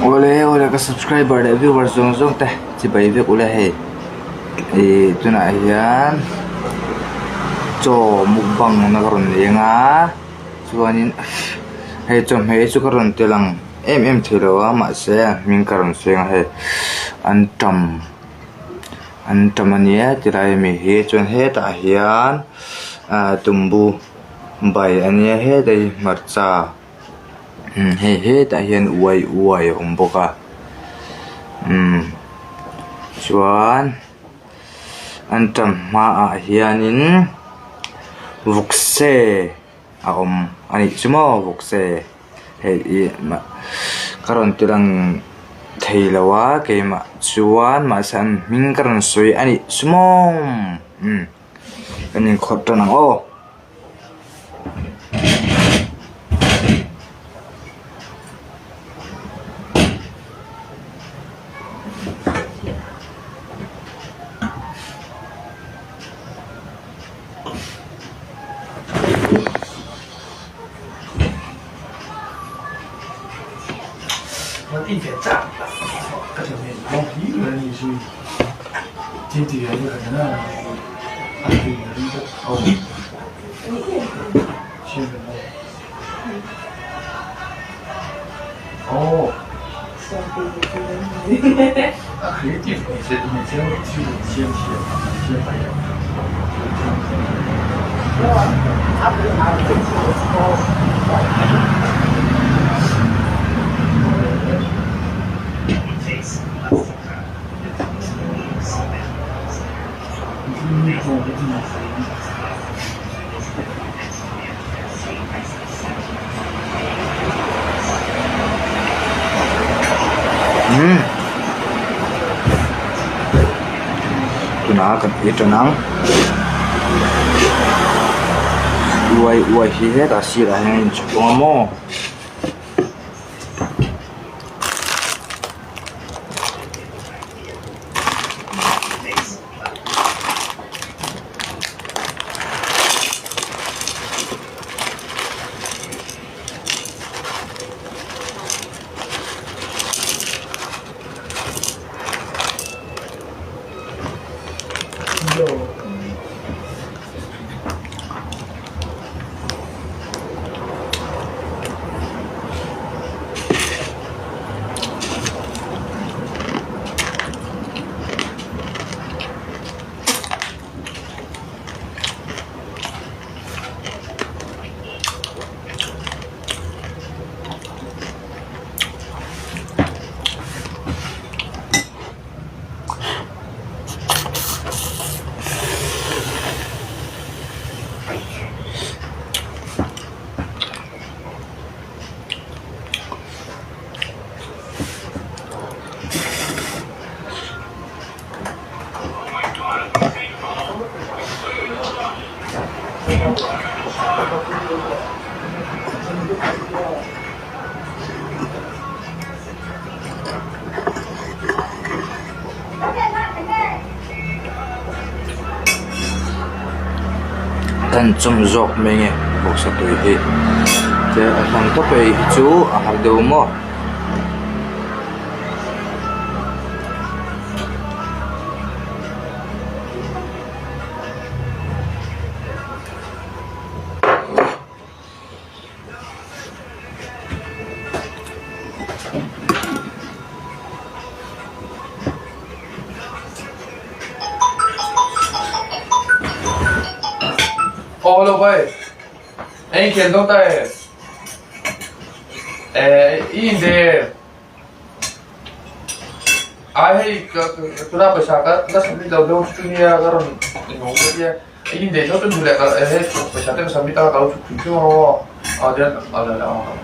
Awle awle ka subscriber leh viewer zawng zawng te chibai vek ula hei ih tunah hian chaw mukbang na ka rawn leng a chuanin hei chawhmeh hi chu ka rawn tel ang em em thei lo a mahse a hming ka rawn sawi ang a hei antam antam a nia tilai ami hi chuan hetah hian ah tumbu bai a nia hetah hi hmarcha. Umm hei hetah hian uai uai a awm bawk a umm chuan anṭam hmaah hianin vawkse a awm a nih chu maw vawkse hei hi ka rawn ti lang thei lo a keimah chuan mahse an hming ka rawn sawi a nih chu maw umm kan inkhawrh tan ang aw. Umm tunah kan ei tan ang uai uai hi hetah sirah hian a inchhawp ang a maw. Kan chawm zawk mai nge vawksa tui hi te a hlang tawp ei hi chu a har deuh maw. Aw lo bai eng khian dawn ta e eh i in de ai hei ka tuna pawisa ka la submit lo deuh chu nia ka rawn inhawng dawn nia i in de chauh chu duh leh ka hei pawisa te ka submit a ka lo chhuk thung thung ang aw a dian a la la ang.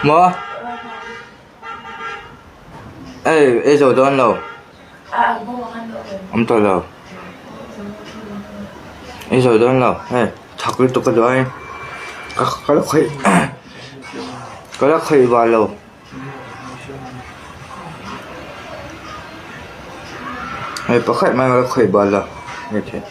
Maw? Ei ei zo dawn lo. Awm tawh lo. Ei zo dawn lo hei thak lutuk ka duh a ka ka la khawih ka la khawih vah lo. Hei pakhat mai ka la khawih bal lo hei thei.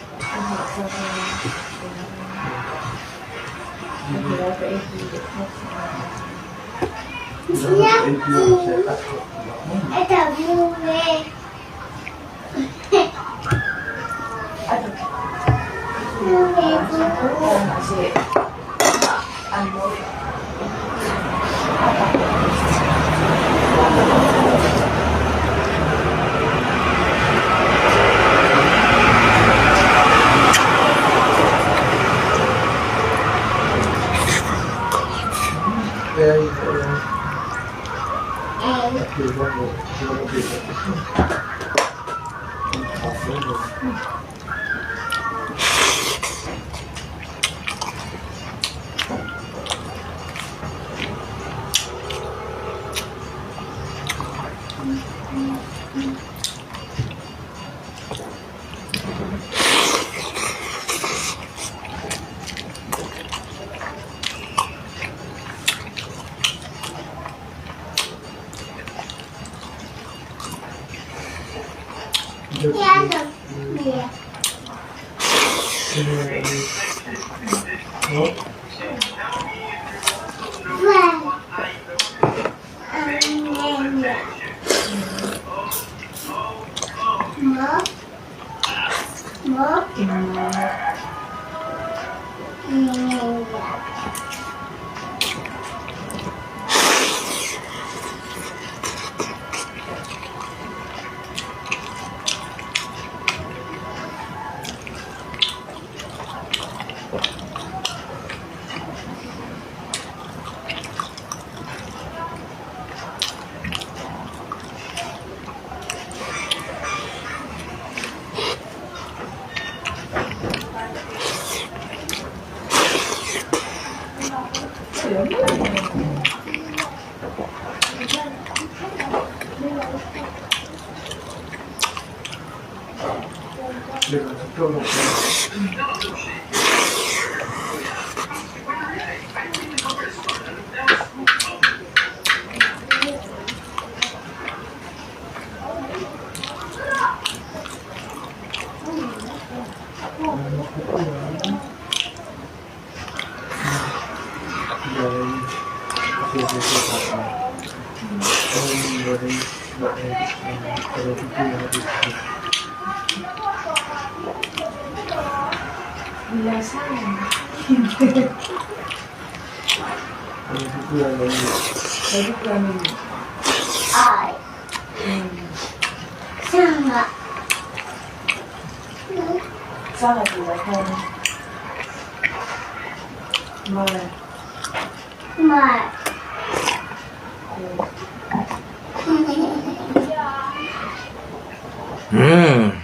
Umm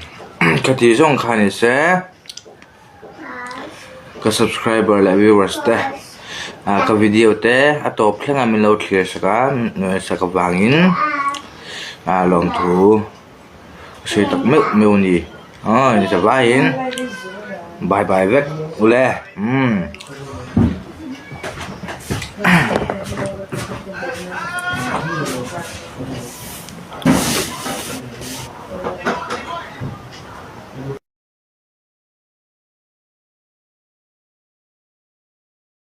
ka tih zawng kha ni se ka subscriber leh viewers te ah ka video te a tawp thleng a min lo thlir sak a sak avangin ah lawmthu ka sawi tak meuh meuh a ni aw ni ta vaiin bye bye vek ule umm.